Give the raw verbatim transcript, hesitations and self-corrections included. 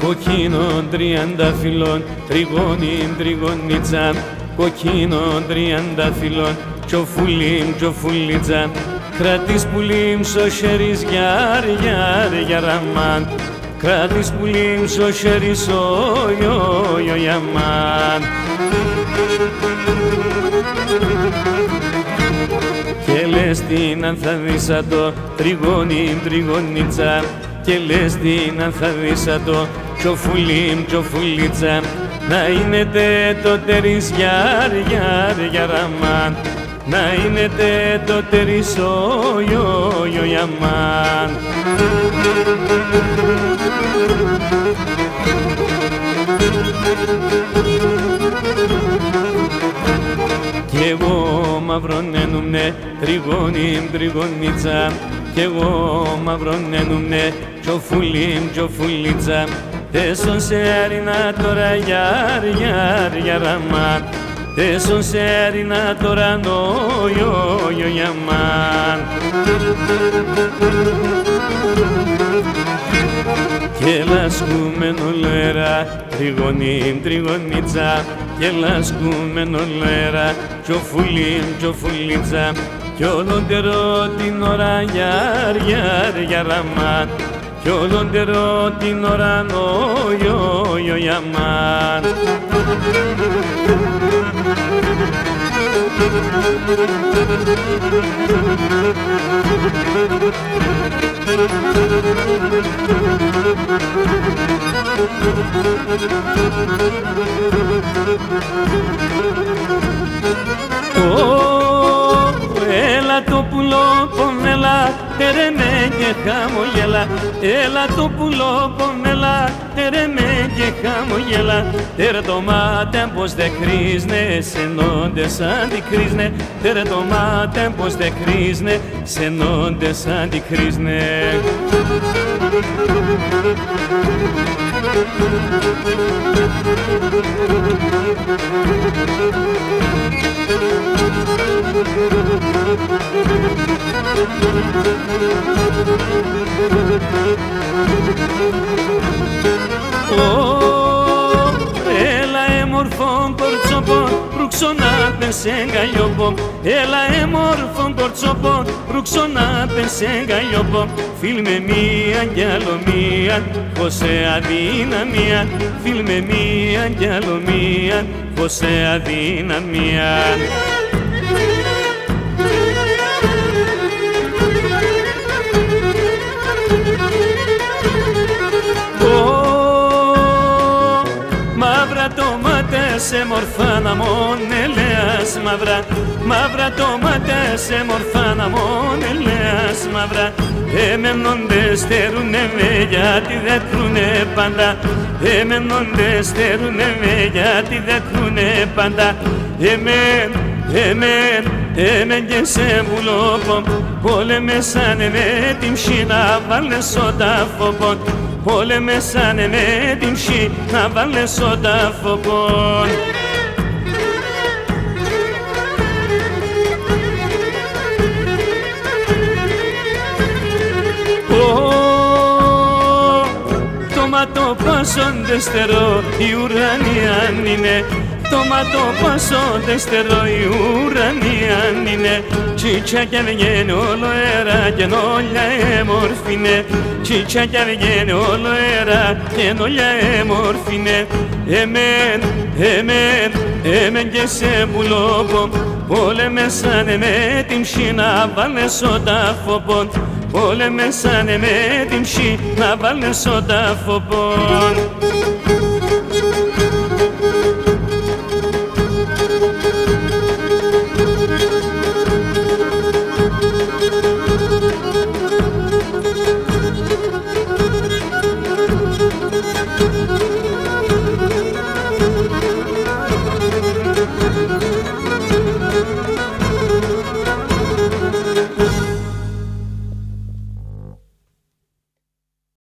Κοκκίνον τριαντάφυλλον, τριγώνην τριγωνίτσα, κοκκίνον τριαντάφυλλον, τσοφούλι μ', τσοφούλιτσα, κράτ' εις πουλί μ' σο χέρι σ', γιαρ, γιαρ, γιαρ, αμάν. Κράτ' εις πουλί μ' σο χέρι σ', οι, οι, οι, οι, αμάν. Κι ελέστην αν θα δεις ατο, τριγώνην τριγωνίτσα, κι ελέστην αν θα δεις ατο, τσοφούλι μ', τσοφούλιτσα, να ίνεται το τέρι σ', γιαρ, γιαρ, γιαρ, αμάν. Να ίνεται το τέρι σ', οι, οι, οι, αμάν. Κι εγώ μαυρονένουμνε, τριγώνην τριγωνίτσα, κι εγώ μαυρονένουμνε, τσοφούλι μ', τσοφούλιτσα, τέσον σε έρινα τώρα, γιαρ, γιαρ, γιαρ, αμάν. Τέσον σε έρινα τώρα, οι, οι, οι, οι, αμάν. Κι ελάσκουμεν ολοέρα, τριγώνην τριγωνίτσα, κι ελάσκουμεν ολοέρα, τσοφούλι μ', τσοφούλιτσα, κι ολόντερο την ώρα, γιαρ, γιαρ, γιαρ, αμάν. Κι ολόντερο την ώρα, οι, οι, οι, αμάν. Ω, έλα το πουλόπο μ', έλα, τέρε με και χαμογέλα. Έλα το πουλόπο μ', έλα, τέρε με και χαμογέλα. Τέρε το μάτι μ' πώς δακρύζ'νε, σ' ενώντες αντικρύζ'νε. Τέρε το μάτι μ' πώς δακρύζ'νε, σ' ενώντες αντικρύζ'νε. Ω, έλα, έμορφον κορτσόπον, ρούξον απέσ' σεν καλλιόπον. Έλα, έμορφον κορτσόπον, ρούξον απέσ' σεν καλλιόπον. Φίλ' με μίαν κι άλλο μίαν, χώσε αδυναμίαν. Φίλ' με μίαν κι άλλο μίαν, χώσε αδυναμίαν. Ω, μαύρα το μάτι σ', έμορφα να μόν ελαιάς μαύρα. Μαύρα το μάτι σ', έμορφα να μόν ελαιάς μαύρα. Εμέν όντε στερούνε με, γιατί δακρούνε πάντα. Εμέν όντε στερούνε με, γιατί δακρούνε πάντα. Εμέν, εμέν, εμέν και σε πουλόπο μ', πόλεμες άν' εμέ τη μ'χή να βάλ' σο τάφο πον. Πόλεμες άν' εμέ τη μ'χή να βάλ' σο τάφο πον. Ω, το μάτ' πάσον τ' εστερό η ουρανία είναι. Το μάτ' πάσον τ' εστερό η ουρανία είναι. Τσίτσια κι αβγαίν' ολοέρα κι έν' όλια έμορφ' είναι. Τσίτσια κι αβγαίν' ολοέρα κι έν' όλια έμορφ' είναι. Εμέν, εμέν, εμέν και σε πουλόπο μ', πόλεμες άν' εμέ τη μ'χή να βάλ' σο τάφο πον. Πόλεμες άν' εμέ τη μ'χή να βάλ' σο τάφο πον.